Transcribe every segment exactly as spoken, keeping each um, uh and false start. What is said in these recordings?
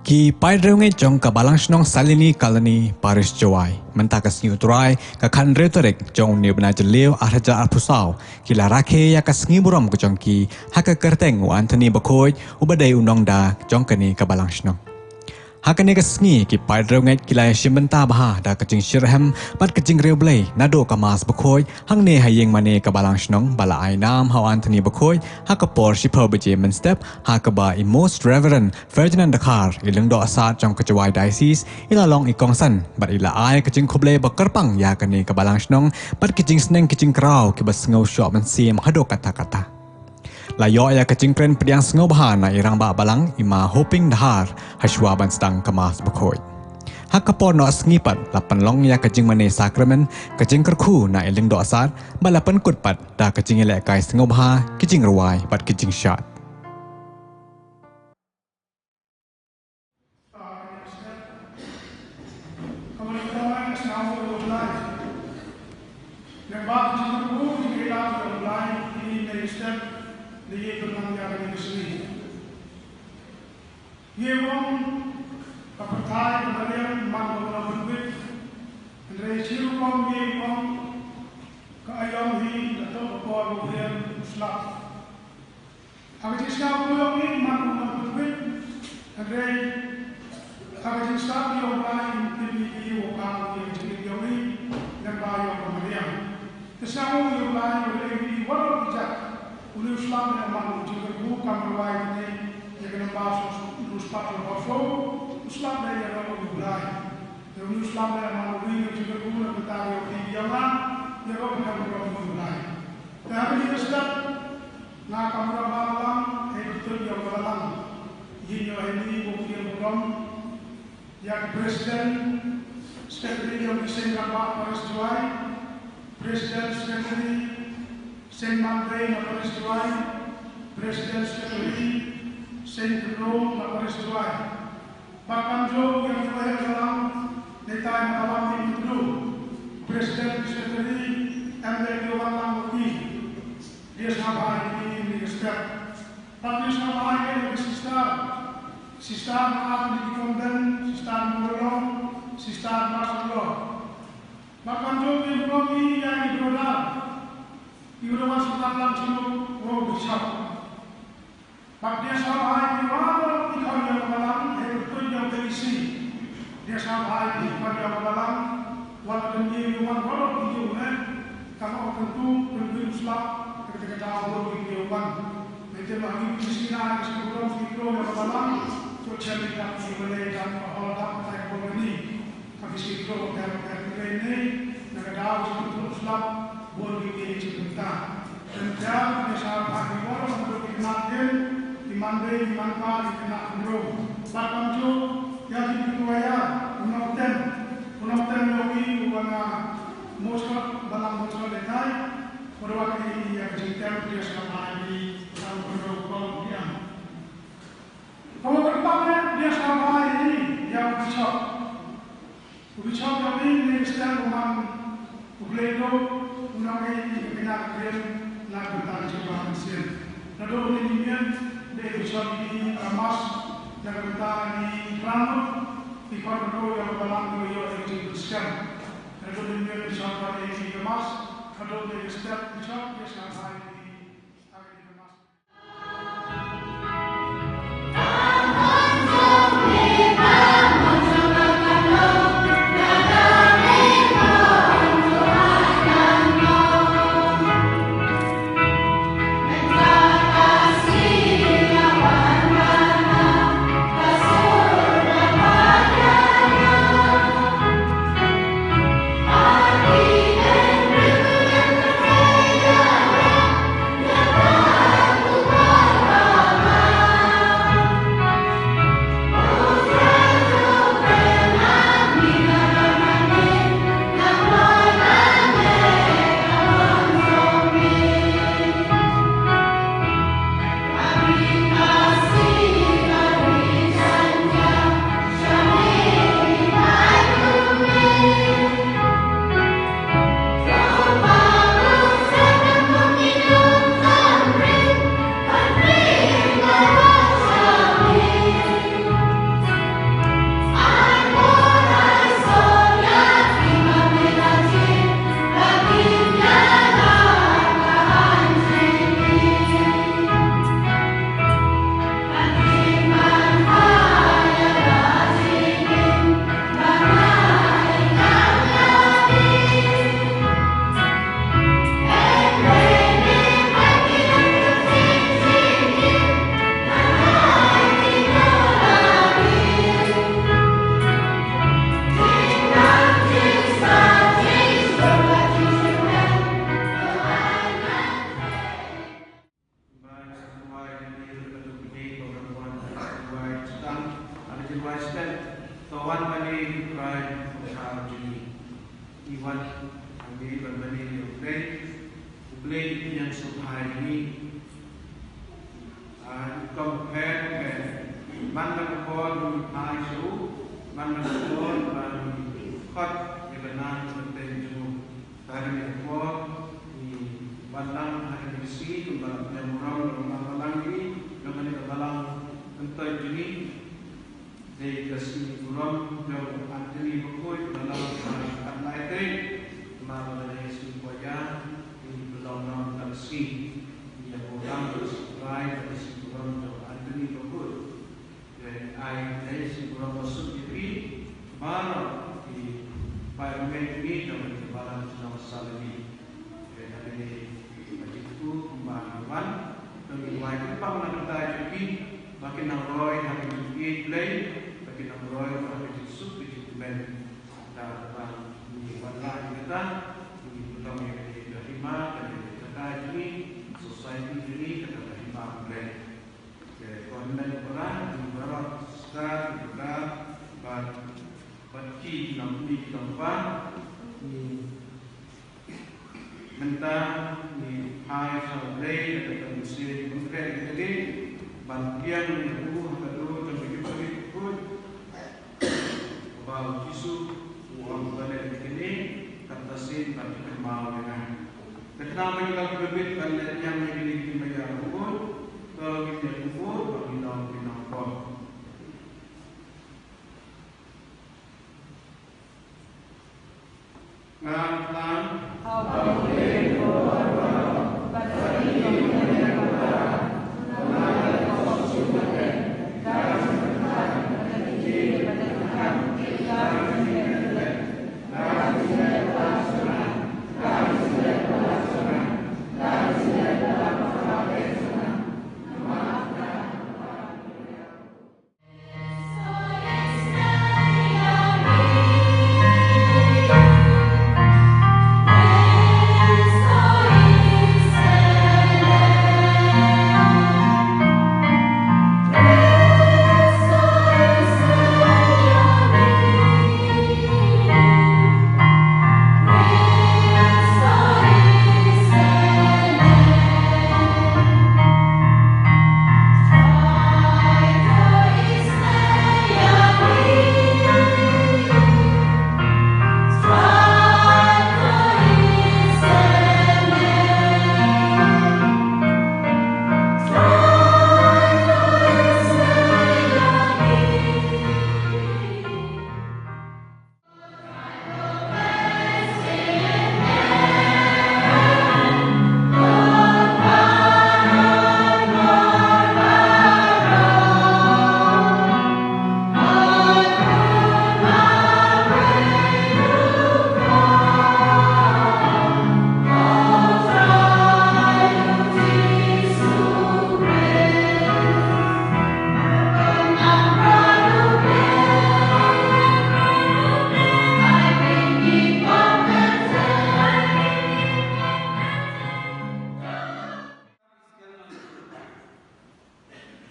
Ki paidriewngeit jong ka Balang Shnong Sailini Colony, Parish Jowai, mynta ka sngi U Trai, ka khathynriew tarik jong une u bnai Jylliew arhajar arphew saw, ki la rakhe ïa ka sngi burom ka jong ki ha ka kyrteng u Anthony Bakhuid, uba dei u nongda jong kane ka Balang Shnong. Ha kane ka sngi, ki paidriewngeit ki la ïashim bynta bha da ka jingshitrhem bad ka jingriewblei naduh ka Mass Bakhuid hangne ha ïingmane ka Balang Shnong, ba la ai nam ha u Anthony Bakhuid ha ka por shiphew baje mynstep, ha kaba i Most Reverend Ferdinand Dkhar, i Lyngdoh Sad jong ka Jowai Diocese, i la long i kongsan bad i la ai ka jingkhublei ba kyrpang ïa kane ka Balang Shnong bad ki jingsneng ki jingkraw kiba sngew shoh mynsiem haduh katta katta. La ïoh ïa ka jingkren pdiang sngewbha na i Rangbah Balang, i Ma Hoping Dkhar, hashwa ban sdang ka Mass Bakhuid. Ha ka por noh sngi pat, la pynlong ïa ka jingmane sakramen, ka jingkyrkhu na i Lyngdoh Sad, bad la pynkut pat da ka jingïalehkai sngewbha, ki jingrwai bad ki jingshad. Ïa u ong ka pyrthei ka mariang man ka u nongpynbit, hynrei shi rukom ïa u ong ka aïom hi, naduh ka por u Blei u slap. Ha ka jingsngew u ong hi man u nongpynbit, hynrei ha ka jingstad ïa u Blei, ym tip ïa u ong ïa ka jingim ïa u hi, ngan ba ïa ka mariang. Te sa u ïa u Blai u leh ïa u waroh ki jait. Une u slap leh man u jingkyrkhu kam rwai ne ïa ka namba soo spah laiphew soo. U slap leh ïa u Blai. Te une u slap leh man u ïa u jingkyrkhu na ka bynta ïa u ïa nga, ïa ka bynta u Blai. Te ha kane ka step nga kam rwai lang, hei kyrteng ïa u Blai lang. Ïa u hei ni u ïa u Blai. Ïa ki President, Secretary jong ki Seng Rangbah Parish Jowai, President, Secretary, Seng Mandei na Parish Jowai, President, Secretary, Seng Kynrong na Parish Jowai. Bad kumjuh ïa ki Waheh Balang, netai na Balang Mihmyntdu, President, Secretary, M L A ki wan lang ki. Dei sngewbha ïa ki, ïa ki step. Bad dei sngewbha ïa ki sister. Sister na Archdeacon Convent, Sister Morlong, Sister Marcelo. Bad kumjuh ïa ki brother. Ïa ki brother Sister Lam Chimuk, Bishop. Bad dei sngewbha ïa ki waroh ki khun ïa ka balang, ïa ki khun ïa ka D C. Dei sngewbha ïa ki khun ïa ka balang, wat la dang ïa ki wan waroh ki ïa u ne, tang ong kyntu, kyntu u slap, kata kata waroh ki ïa u wan. Mynta ma ngi ki sina, ki sina burom, ki burom ïa ka balang, to chen ïa ka ki wan ïa ka hol da, kata ka burom ni. Ka phi sngewthuh, ka phi sngewthuh ne, na ka daw sngewthuh slap, bun ki ki jingkynta. Tang ba ki sngewbha ki waroh, ki khynnah kin, ki man dei, ki man pa, ki khynnah khynroo. Bad kumjuh, ïa ki ki tuwa ïa, u nongtem, u nongtem ïa u i, u wan, ah, Mawshynrut, balang Mawshynrut ïa tai, u wan ïa ki ïa ki jingtem, ki sngewbha ki, nang khynroo kong ki am. Ka mut kyrpang ne, ki sngewbha ïa ki, ïa u bishop. U bishop ka dei ne ka step u man u Blei ruh u nang ïa ki khynnah kynriew na ka bynta jong ka mynsiem. Naduh une u miet dei u bishop ïa ka mass na ka bynta ki khynnah ki khun ruh ïa ka balang ruh ïa ka jingpynshitom. Naduh une u miet bishop ka dei ïa ka mass, naduh une u step bishop ïa ka mass. Wan, kami ban mane ïa U Blei, U Blei u ïeng sngewbha ïa ngi. Ah, kum pher pher, man la ka por ba ngi phai sha u, man la ka por ba ngi khot ïa ka nam ka bteng jong u. Ka ri ka por ngi wan lang ha kane ka sngi kumba la pynïaid burom da u Balang jong ngi, jong kane ka Balang Kyntoit jong ngi. Dei ka sngi burom jong u Anthony Bakhuid, ba la long ha ka lai tarik, namar ba ka dei ka sngi Poija, ngi pynlong noh kane ka sngi. Ngi ïa burom ïa u Trai, ka sngi burom jong u Anthony Bakhuid. Dei ai, dei sngi burom ba suk ïa phi baroh ki paidbah jong ngi, jong ka Balang Chnong Salemi. Te ha kane ka jingkyrkhu kumba ngi wan, to ngin duwai kyrpang na ka bynta jong ki, ba kin nang roi ha ka jingïeit Blei, ba kin nang roi ha ka jingsuk ka jingkmen. Da kaba ngi wan la ïa kata, ngi pynlong ïa kane ka hima, kane ka jaka jong ngi, society jong ngi, kata ka hima Blei. Te ko hynmen ko para, ngi baroh sister, ngi para, bad, bad ki nongkmie ki nongkpa, ngi Mynta ngi phai sha U Blei da kata ka mynsiem ban khreh ïa kane, ban pdiang ïa u ha ka dur jong ka jingpynïaid khuid. Kaba U Jisu u ong ba leh ïa kane kan da sien ban kynmaw ïa nga. Te khnang ba ngi long kiba bit ban leh ïa kane ki maya ruh, to ngin ïa kynmaw ba ngi long ki nongpop. Nga khlaiñ.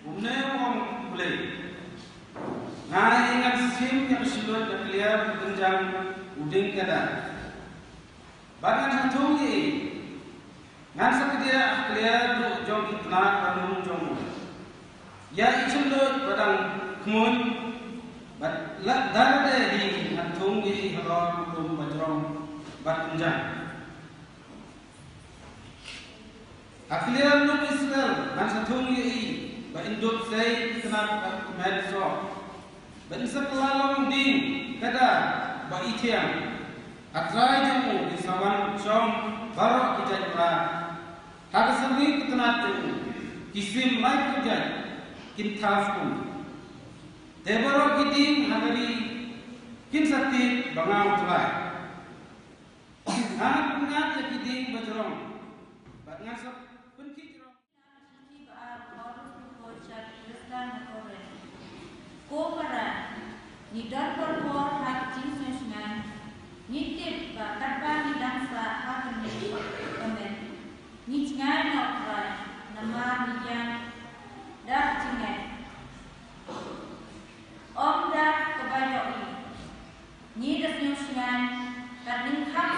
Kumne u ong U Blei, nga ngan shim ïa ka shyndoit na kliar ka kynjang u dieng kedah. Bad ngan sa thung ïa i. Ngan sa kdiah ha kliar duh jong ki tnat ranum jong u. Ïa i shyndoit ba dang khmuiñ, bad la da lade hi ngan thung ïa i halor u lum ba jrong bad kynjang. Ha kliar lum Israel ngan sa thung ïa i, ba in dup sei i tnat bad i met soh. Ba in sa kylla long dieng kedah ba i thiang. Ha trai jong u kin sa wan shong baroh ki jait mrad. Ha ka syrngiew ki tnat jong u ki sim laiphew jait kin thaw skum. Te baroh ki dieng ha ka ri kin sa tip ba nga u Trai. Ngan pynngat ïa ki dieng ba jrong bad ngan sa pynkhih jrong. Ko para, ngi don por por ha ka jingsngewsynei. Ngi tip ba katba ngi dang sah ha kane ka met, ngi jngai na U Trai namar ngi ïaid da ka jingngeit, ym da kaba ïohi. Ngi da sngewsynei, kat ngi kham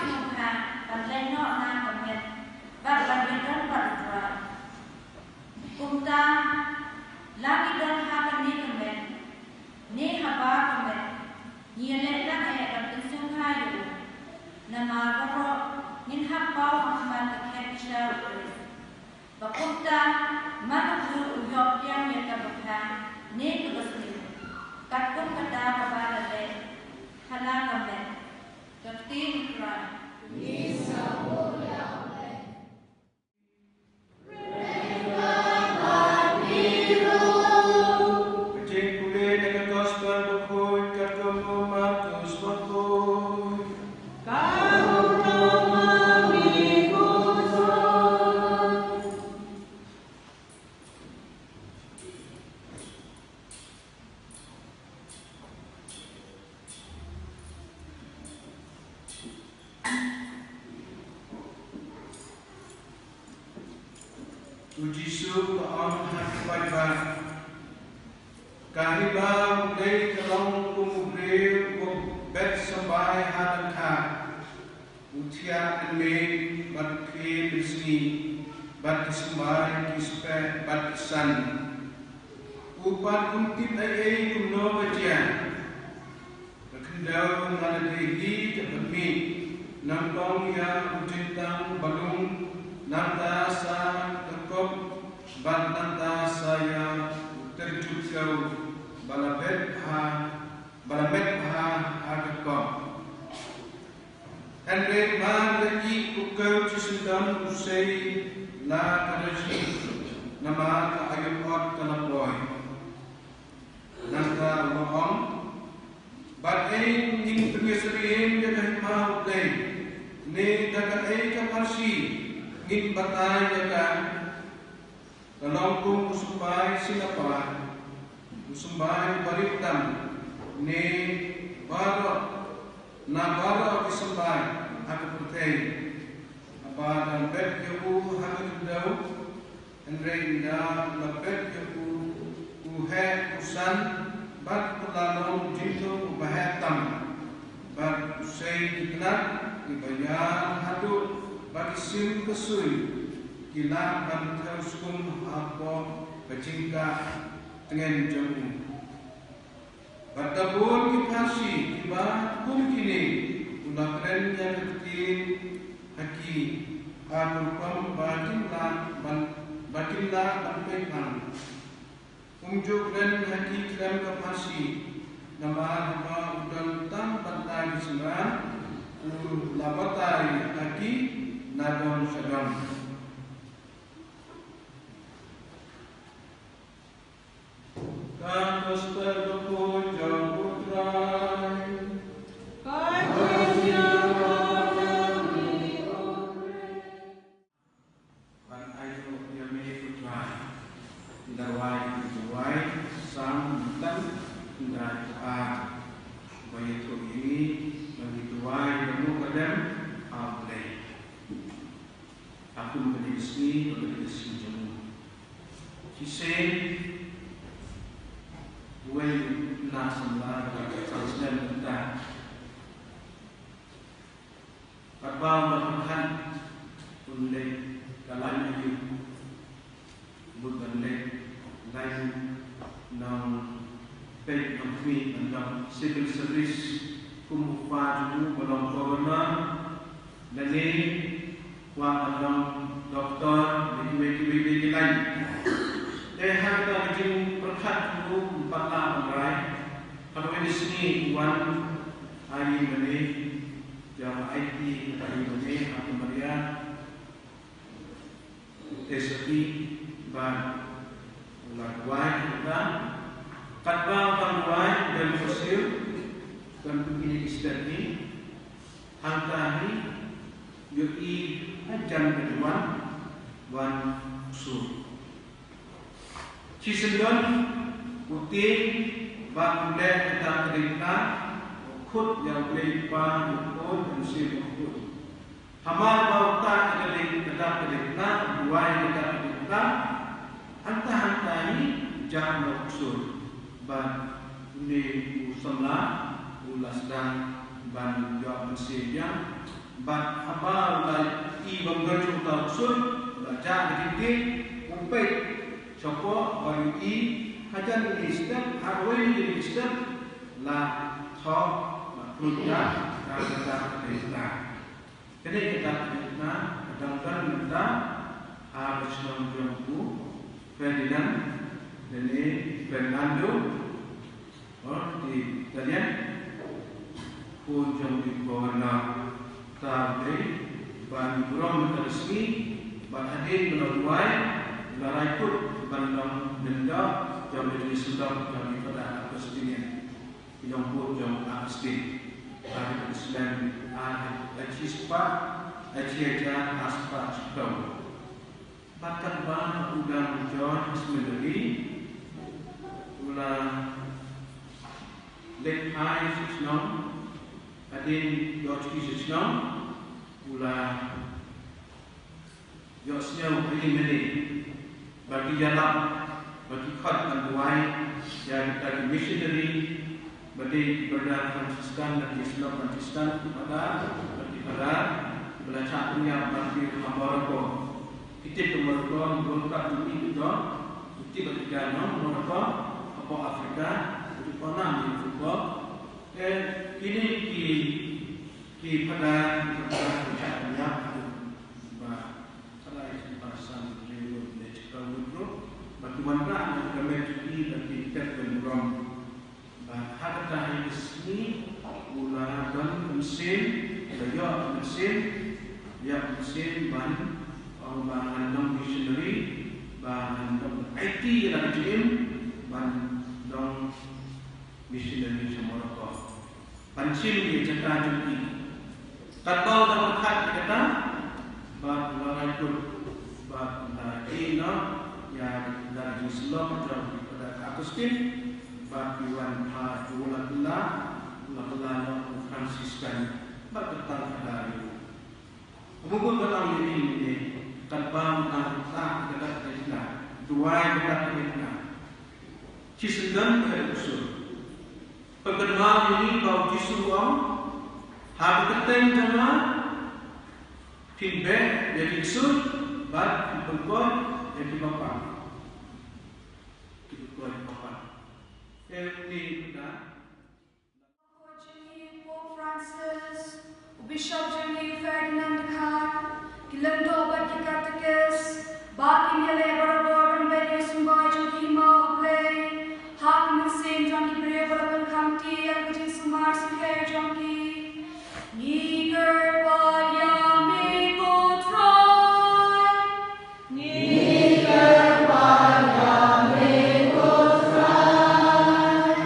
U Jisu u la ong ha ki paidbah, ka hima U Blei ka long kum u briew uba bet symbai ha dang kha. U thiah mynmiet bad u khie mynsngi, bad ki symbai ki speh bad ki san. U pat um tip ei ei kumno ka jia. Ka khyndew na lade hi ka pynmih, nyngkong ïa u jingtang ba lung, nangta sa ka kop, bad nangta sa ïa u tyrjuh kew ba la bet bha, ba la met bha ha ka kop. Hynrei mar la ïeh u kew shisyndon u sei la ka raji, namar ka aïom ot ka la poi. Nangta u la ong, bad ei ngin pynïasyriem ïa ka hima U Blei? Ne da kaei ka pharshi ngin batai ïa ka? Ka long kum u symbai sila palat, u symbai ba rit tam, ne baroh, na baroh ki symbai ha ka pyrthei. Haba dang bet ïa u ha ka khyndew, hynrei ynda la bet ïa u, u heh u san, bad u la long jingthung uba heh tam. Bad u sei ki tnat kiba ïar haduh ba ki sim ka sui ki lah ban thew skum hapoh ka jingkah tngen jong u. Bad da bun ki pharshi kiba kum kine u la kren ïa ka ktien ha ki, ha ka rukom ba kin lah ban, ba kin lah ban peit lang. Um ju kren ha ki khlem ka pharshi, namar haba u don tam bad lai ki synran, u la batai ha ki na dong sha dong. Ka Gospel bakhuid jong U Trai. Ban aïu ïa me ko Trai. Ngi la rwai, ngi la rwai Salm khyndai, khyndai phew ar. Ba ïathuh ïa ngi ba ngin duwai ïa u Adam ha U Blei. Ha kum kane ka sngi, ha kane ka sngi jong u. Shisien, uwei na samla ba ka snem mynta. Katba u la pyrkhat, un leit ka lain aïu. Mut ban leit lain nongpeit nongkhmih ban long civil service kum u kpa jong u ba long governor, lane kwah ban long doctor, ne kiwei kiwei de ki lain. Te ha kata ka jingpyrkhat jong u, um pat lah ban rai. Ha kawei ka sngi u wan ha ïing mane, jong ka aiti ka ïing mane, ha ka Maria. Te sa ki ba u la duwai kita. Katba u dang duwai, u dang kyrsiew, u dang pynïaid step hi. Hangta hi ïohi hajan ka duwan wan sur. Shisyndon u tieng bad u leh kata ka diengphna, u khot ïa U Blei Kpa, u Khun, u Mynsiem Bakhuid. Hamar ba u ktah ïa ka dieng, kata ka diengphna, u duwai ïa kata ka diengphna, hangta hangta hi u jah noh u sur. Bad une u samla u la sdang ban ïoh mynsiem biang. Bad haba u la i ba ym don shuh uta u ksuid, u la jah na ki kti, u peit shapoh bad u i hajan une u step, ha kawei une u step la thoh, la pynjah ka kata ka diengphna. Kane kata ka diengphna ka dang don mynta ha ka shnong jong u Ferdinand lane Fernando. Ong ki Italian, khun jong u Governor. Te ban burom mynta ka sngi, bad hadien ba la duwai, la rai kut ban long lyngdoh jong ka jingïaseng jong ki Fada Augustinian, ki nongbuh jong Augustine. Bad ka slem ar hajar, ar hajar, ar hajar ar spah shiphew. Bad katba u dang join ha seminary, u la leit phai sha shnong, hadien ïoh shuki sha shnong, u la ïohsngew ha ïing mane. Ba ki ïalap, ba ki khot ban duwai ïa kita ki missionary, ba dei ki brother Franciscan bad ki sister Franciscan, ki phadar bad ki phadar, ba la shah pynïap martir ha Morocco. Ki tip Morocco, World Cup jong ngi ki don, ki tip ba ki don Morocco, hapoh Africa, ki pynang ïa football. Eh, kine ki, ki phadar, ki phadar ki shah pynïap, ba Khlai sha ba san hynriew ne shiphew hynriew ba ki wanrah na ka met jong ki ba ki tep ka burom. Ba ha kata hi ka sngi u la don ka mynsiem, u la ïoh ka mynsiem, ïoh ka mynsiem ban ong ba ngan long missionary, ba ngan long aiti ïa la ka jingim ban long missionary sha Morocco. Ban shim ïa ka jaka jong ki. Katba u dang pyrkhat ïa kata, bad u la rai kut, bad u la ïeh noh ïa ka jingsyllok jong u Phadar Agustin, bad ki wan ha u la kylla, u la kylla noh u Franciscan, bad ka tang ka dari. Ka mut ba tang ïa ngi ne, katba u dang pyrkhat ïa kata ka jingkyrkhu, duwai ïa kata ka jingkyrkhu. Shi syndon ka dei ka sur. Pynban ïa ngi ba u Jisu u ong, ha ka kyrteng jong nga, phin beh ïa ki ksur, bad phin pynkoit ïa kiba pang. Ki pynkoit kiba pang. Te u ne u da. Pope Francis, u Bishop jong ngi u Ferdinand the Third, ki lyngdoh bad ki katekis, ba kin ïaleh barabor ban beh ïa ka symbai jong ki hima U Blei, ha ka mynsiem jong ki briew ba la pynkham kti ïa ka jingsumar sngewkhlaiñ jong ki. Ngi kyrpad ïa me ko Trai. Ngi kyrpad ïa me ko Trai.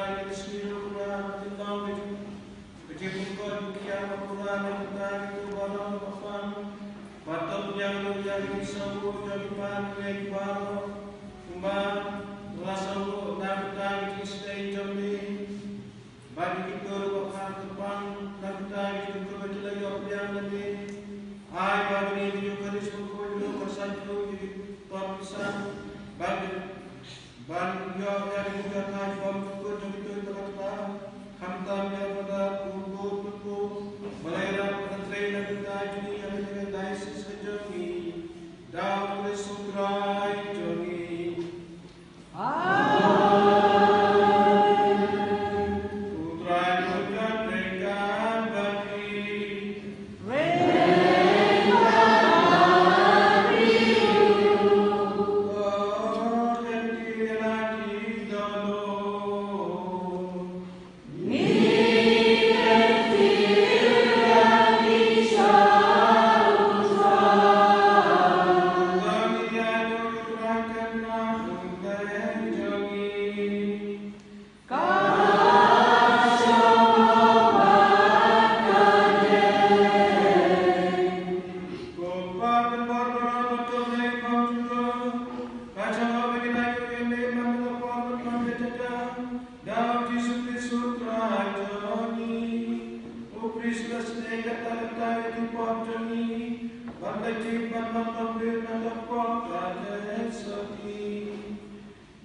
Ka sngi ruh ka la pynlong ka jingpynkhuid u khia bakula na ka bynta kito ba long ba pang. Ba to pdiang ruh ïa ki sawdong jong ki paid ïa ki baroh. Kumba la sawdong na ka bynta ki jingstad jong me. Ba ki kito ruh ba pang kyrpang na ka bynta ki jingkyrkhu ba ki la ïoh pdiang na me. Ai ba kine ki jingkyrkhu ba ki jingkyrkhu ba ki pop ki san. Ba ki Ban ïoh ïa ki jingkyrkhu bym jukut jong kito ki tnat. Khamtam ïa ka da u Blei u Blei ba la ïarap ban trei na ka bynta jong ngi ïa ka diocese ka jong ngi. Da U Khrist U Trai jong ngi. Amen. U Trai un ïa trei kan bad phi.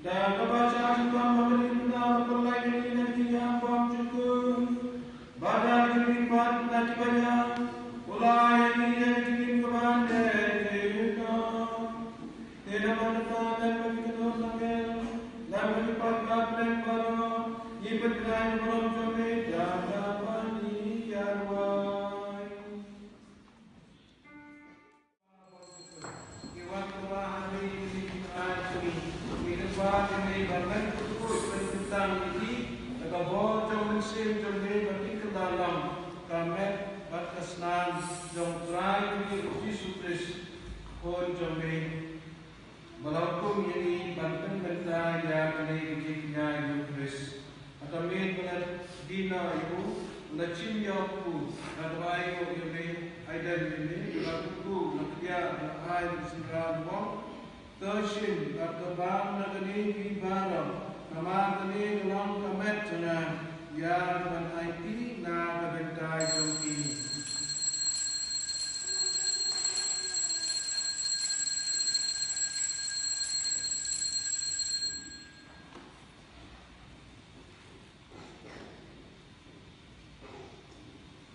Da kaba shah shitom ba ka dei na ka pynlait ïa ngi na ki ïam bymjukut. Ba da ka dei pat na ki baña u la ïa ngi ïa ka jingim kaba ym dei jingim. Te da ba ka ta lem ba ki kynnoh na ngel, lem ba ki pat ba pynlait baroh, ngi pynkylla ïa ka burom jong me da kaba ngi ïa duwai. Ngi wan kumba ha ngi ngi ngi ai ngi ngi ngi ba ngi ngi ba ngi kut kut ngi ngi tang ngi ngi da ka bor jong Mynsiem jong ngi ba ngi kynda lang ka met bad ka snam jong Trai ngi U Jisu Khrist, Khun jong ngi. Ba la hukum ïa ngi ban pynbynta ïa kane ka jingkñia Eukharist. Haba mynta ba la dina ïa u, la shim ïa u, la duwai ïa u, ïa me, haiden ïa me, la kyrkhu, la kñia, la ai, la synran ïa u. To shim, bad to bam na kane phi baroh, namar kane ka long ka met jong nga, ïa kaba ngan aiti na ka bynta jong phi.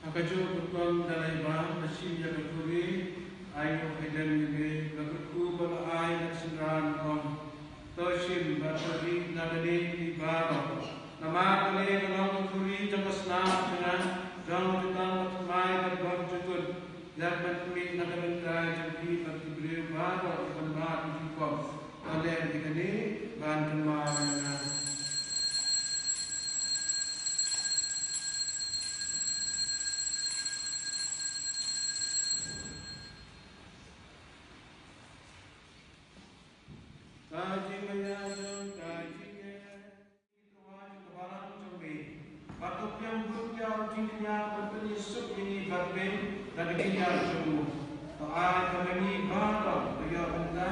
Ha kajuh ka por ba la ïa bam, la shim ïa ka thuri, ai ïa u haiden ïa me, la kyrkhu bad la ai, la synran ong. To shim bad to ïeit na kane phi baroh. Namar kane ka long ka thuri jong ka snam jong nga, jong ka jutang bathymmai bad bymjukut. Ïa kaba ngan khmih na ka bynta jong phi bad ki briew baroh kiban mad ïa ki pop. To leh ïa kane ban kynmaw ïa nga. Ka jingmaïa jong ka jingngeit. Ka balang jong me. Bad to pdiang buit ïa u jingkñia ban pynïasuk ïa ngi bad me da ka jingkñia jong u. To ai ba ma ngi baroh ba ïoh bynta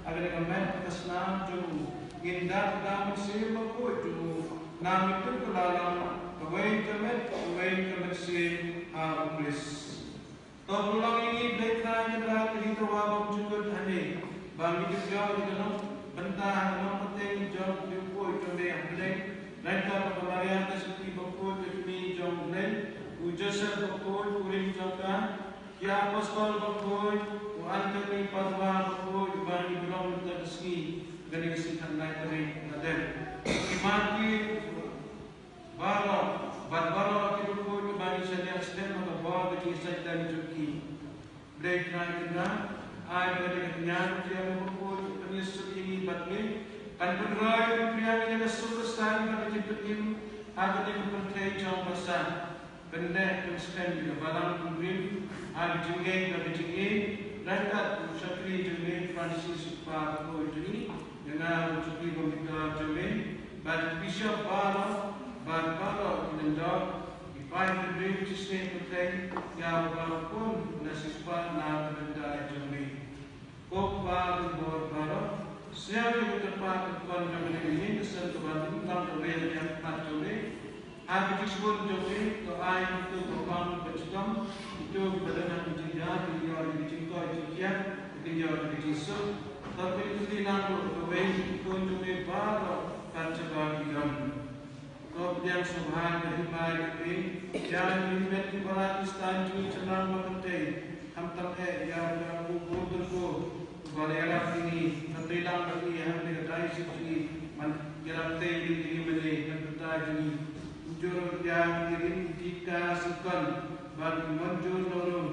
ha kane ka met ka snam jong u, ngin dap da u Mynsiem Bakhuid jong u. Nang ïa ka la long kawei ka met, kawei ka mynsiem ha U Khrist. To pynlong ïa ngi Blei Trai Kynrad ka jingdawa bymjukut hangne, ba ngin ïoh ïa ka long bynta ha ka long pateng jong u Khuid jong me ha Blei, ryngkat bad ka Maria ka Sutri Bakhuid ka kmie jong U Blei, u Joseph Bakhuid u ring jong ka, ki apostol bakhuid, u Anthony Padua Bakhuid uba ngi burom mynta ka sngi, kane ka sngi khatlai tarik Lber. Ki martir baroh, bad baroh ki bakhuid kiba ngi shaniah skhem ha ka bor ka jingïasaid jong ki. Blei Trai Kynrad, ai ba ka jingïaid jong me bakhuid, pynïasuk ïa ngi bad me, kan pynroi pynpriang ïa ka suk ka saiñ bad ka jingpynim ha kane ka pyrthei jong ka basa. Pyndep pynskhem ïa ka balang jingim ha ka jingngeit bad ka jingïeit, ryngkat u shakri jong me Francis u kpa bakhuid jong ngi, ïa nga u shakri ba bitar jong me, bad ki bishop baroh, Ïa u ba la pun na shispah na ka bynta jong me. Ko Kpa uba bor baroh, sngewbha ïa ka kyrpad ka kon jong me, ka ïing ka sem kaba ym tang kawei ha khmat jong me. Ha ka jingshibun jong me to ai kito kiba pang kiba chitom, kito kiba don ha ka jingïap, kin ïoh ïa ka jingkoit jingkhiah, kin ïoh ïa ka jingsuk. To pynkyntiew lang ruh ïa kawei ki khun jong me baroh kat shaba ki don. Ko pdiang sngewbha ïa ka hima jong me, ïa ki hynmen ki para Khristan jong ngi sha nong Markhandei, khamtam eh ïa u Reverend Kynrad Kynrad, uba la ïarap ïa ngi, khamtam lang bad ngi ha kane ka diocese jong ngi, ban ïarap tei ïa ngi mynne na ka bynta jong ngi. Ujor ïa ki rim ki ka sngewkhan bad ki mon jur nongrum,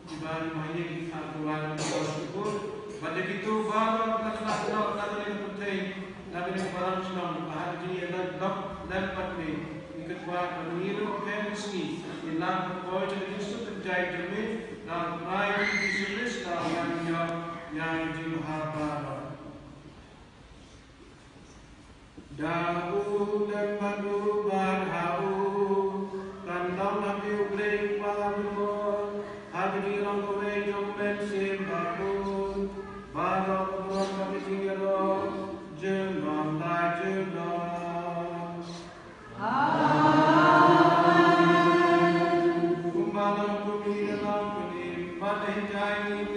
kiba ngi ma ïa ki ha ka wan ka bor ka bor. Bad ïa kito baroh kiba la khlad noh na kane ka pyrthei, na kane ka balang shnong, ba ha ka jingïaleh lok lem bad me, ngi kwah ba ngi ruh phi sngi ngi lah ban poi sha ka jingsuk kynjai jong me, da u Trai Jisu Khrist, da u Nongïalam, ïa ka jingbha baroh. Da u lem bad u bad ha u, kan long ha phi U Blei Kpa Baibor, ha ka jinglong kawei jong U Mynsiem Bakhuid, baroh ka burom bad ka jingïaroh, junom la junom. Amen. Kumba long kumne, long kumne, bad ha ka jingïaroh,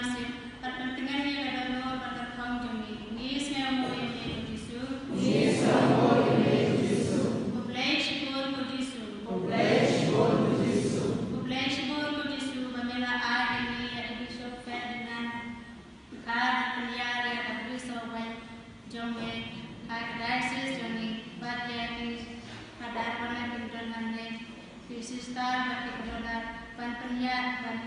Sngewbha pyntngen ïa ka dohnud bad ka thong jong ngi. Ngi sngewbha ïa me ko Jisu. Ngi sngewbha ïa me ko Jisu. Khublei shibun ko Jisu. Khublei shibun ko Jisu. Khublei shibun ko Jisu ba me la ai ïa ngi ïa i Bishop Ferdinand. Ka pynïar ïa ka priesthood jong me ha ka diocese jong ngi bad ïa ki Father ba na pyndonkam ne. Ki sister bad ki brother ban pynïar ban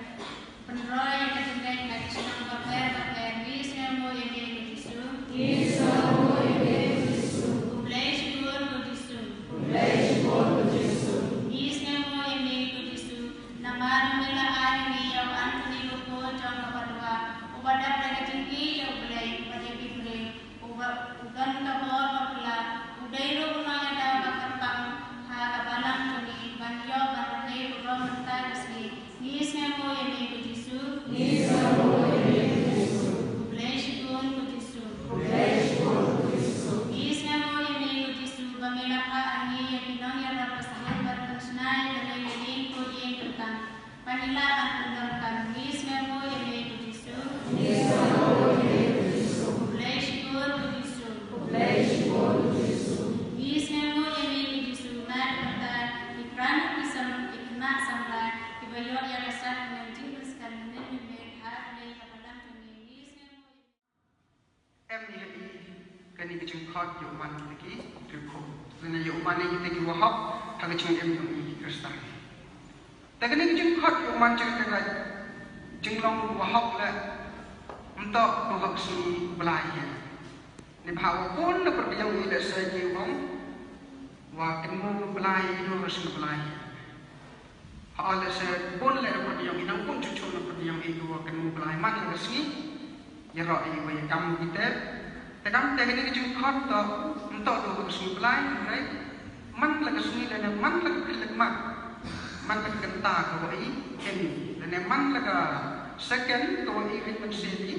pynroi ïa ka jingngeit ha ki shnong bapher bapher. Ngi sngewbha ïa me ko Jisu. Ngi sngewbha ïa me ko Jisu. Khublei shibun ko Jisu. Khublei shibun ko Jisu. Ngi sngewbha ïa me ko Jisu. Namar me la ai ïa ngi ïa u Anthony Bapho jong ka Padua uba dap da ka jingïeit ïa U Blei bad ïa ki briew. Uba u don ka bor bakla, u dei ruh u nongïada ba kyrpang ha ka balang jong ngi ban ïoh ban ïadei burom mynta ka sngi. Ngi sngewbha ïa me ko Jisu. Ngi sngewbha ïa me ko Jisu. Khublei shibun ko Jisu. Khublei shibun ko Jisu. Ngi sngewbha ïa me ko Jisu ba me la phah ha ngi ïa ki nongïarap ba sngewbha ban shna ïa ka lei ka ïing ko ïing kyntang. Ba ngi lah ban pyndonkam. Ngi sngewbha ïa me ko Jisu. Ngi sngewbha ïa me ko Jisu. Khublei shibun ko Jisu. Khublei shibun ko Jisu. Ngi sngewbha ïa me ko Jisu. Ngi kyrpad ïa ki khynnah samla kiba ïoh ïa ka sat ka jingkyrkhu mynne mynne ha kane ka balang jong ngi. Ngi sngewbha ïa Em ïa i kane ka jingkhot ïa u man kita ki riewkhuid lane ïa u man ïa kita ki wahok ha ka jingim jong i ki Khristan. Te kane ka jingkhot ïa u man jong kita ka jinglong wahok la ym toh ha ka sngi Blai hi. Neibhah wa bun na pyrdiang i lehse ki ong wa kynmaw Blai ïa u ha ka sngi Blai hi. Ha lehse bun leh na pyrdiang i nang bun chuchu na pyrdiang i ki wa kynmaw Blai man la ka sngi. Ïaroh i wa ïa kam kita. Te kam te kane ka jingkhot to ym toh ha ka sngi Blai hynrei man la ka sngi lane man la ka khlieh mat. Man la ka kynta ka wa i ken lane man la ka second ka wa i rit mynsiem i.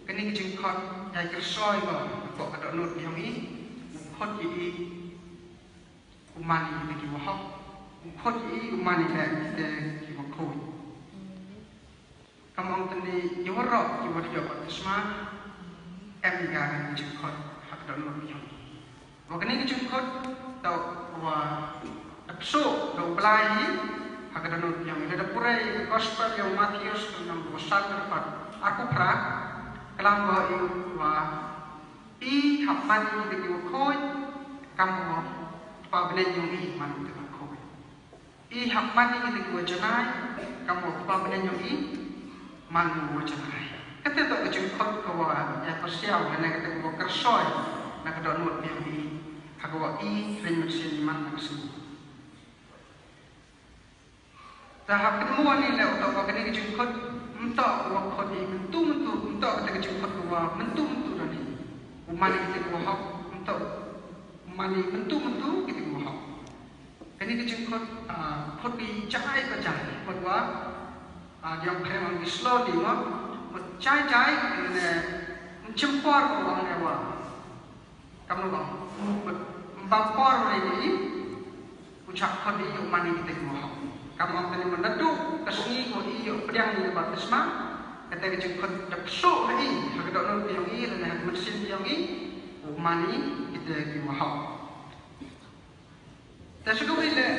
Kane ka jingkhot ïa kyrsoi ko ka dohnud jong i. U khot ïa i u man ïa kita ki wahok, u khot ïa i u man ïa kita ki wakhuid. Kam ong tang ne ïa waroh ki wa ïoh baptisma em ïa kane ka jingkhot ha ka dohnud jong i. Wa kane ka jingkhot to wa da pynshoi da u Blai ha ka dohnud jong i. Da pule ïa ka gospel ïa u Mathaios ka lynnong ba san dkhot arphew phra ka lam ba i wa I hap man ïa kita ki wa khuid, kam u Kpa bneng jong i man u te wa khuid. I hap man ïa kita ki wa janai, kam u Kpa bneng jong i man u wa janai. Kata to ka jingkhot ka wa ïa pyrshah lane kata ka wa kyrsoi na ka dohnud jong i ha ka wa i ring mynsiem i man na ka sngi. Te hap kynmaw ïa leh u toh ba kane ka jingkhot ym toh wa khot ïa i mynta mynta, ym toh kata ka jingkhot ka wa mynta mynta da ni. U man ïa kita ki wa hok ym toh, u man ïa i mynta mynta kita ki wa hok. Kane ka jingkhot, ah, khot ïa i jai ba jai, khot wa, ah, ïa u khrem ïa i slowly mo, mo jai jai, ne ym shim por ko wa ne wa. Kam u ong, ym bam por ïa i, u shah khot ïa i u man ïa kita ki wa hok. Kam u ong tang ne naduh ka sngi ko i ïoh pdiang ïa ka baptisma, kata ka jingkhot da pynshoi ha i, ha ka dohnud jong i, lane ha ka mynsiem jong i, u man ïa kita ki wa hok. Te shu dei leh,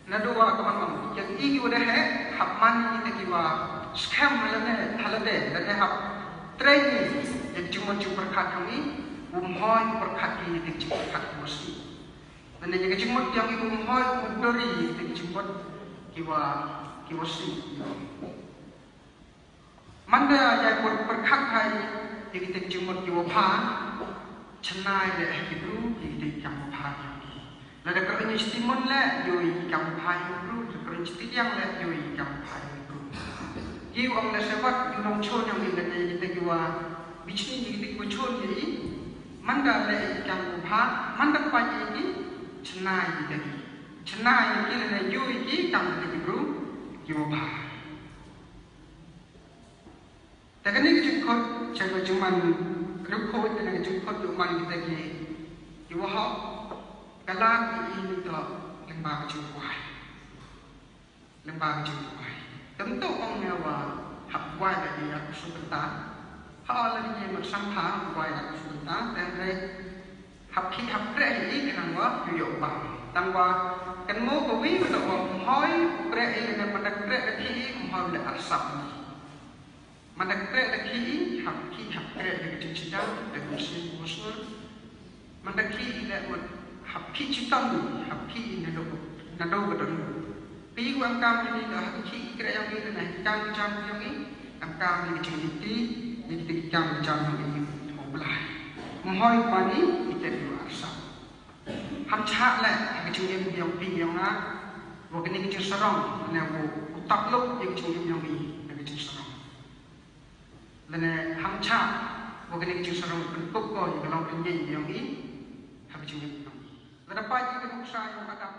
naduh wa ka man ong ïa i ki wa da heh, hap man ïa kita ki wa skhem ha lade, ha lade, lane hap train ïa ki jingmut jingpyrkhat jong i, um hoi pyrkhat ïa ki jingpyrkhat ki wa sih. Lane ïa ki jingmut jong i um hoi um dur ïa ki jingmut ki wa, ki wa sih. Manda ïa pyrkhat ha i ïa kita ki jingmut ki wa bha, shynna leh ha ki bru ïa kita ki kam wa bha. Lada kren ïa shiti mon leh ïoh ïa ki kam wa bha ïa ki bru, lada kren ïa shiti diang leh ïoh ïa ki kam wa bha ïa ki bru. Ki ong leh sewat ki nongshun ïa ngi leh ïa kita ki wa bichni ïa kita ki wa shun ïa i. Manda leh ïa ki kam wa bha, manda pait ïa ki, shynna ïa kita ki. Shynna ïa ki leh ïoh ïa ki kam kita ki bru ki wa bha. Te kane ka jingkhot, sha ka jingman riewkhuid, kane ka jingkhot ïa u man kita ki, ki wa hok, ka lad ïa i ni to lyngba ka jingduwai. Lyngba ka jingduwai. Te ym toh ong ne wa hap Wai da ïa u shu bynta. Ha la ni ma sang ha wai da u shu bynta. Te re hap ki hap kre i khnang wa yu yo ba. Tang wa kan mo ko wi ko wa hoi kre i ne ma da kre da ki i hoi le arsap ni. Ma da kre da ki i hap ki hap kre da ki jing sida da ki sin musur. Manda ki i le mut hap ki chitom, hap ki i nado nado ka dong. Pi u am kam ni da hap ki i kre yang i na kam jam yang i, am kam ni ki jing i ti, ni ki kam jam yang i thong blai. Mhoi mani i te yu arsa. Ham cha le ha ki jing im yang pi yang na, wa ki ni ki jing sarong, ne wa u tap luk yang jing im yang i, na ki jing sarong. Lane ham cha wa kane ka jingsarong pynkup ko ïa ka long pynïeng ïong i ha ka jingim ïong i. Lada pait ïa ka nuksa ïong Adam.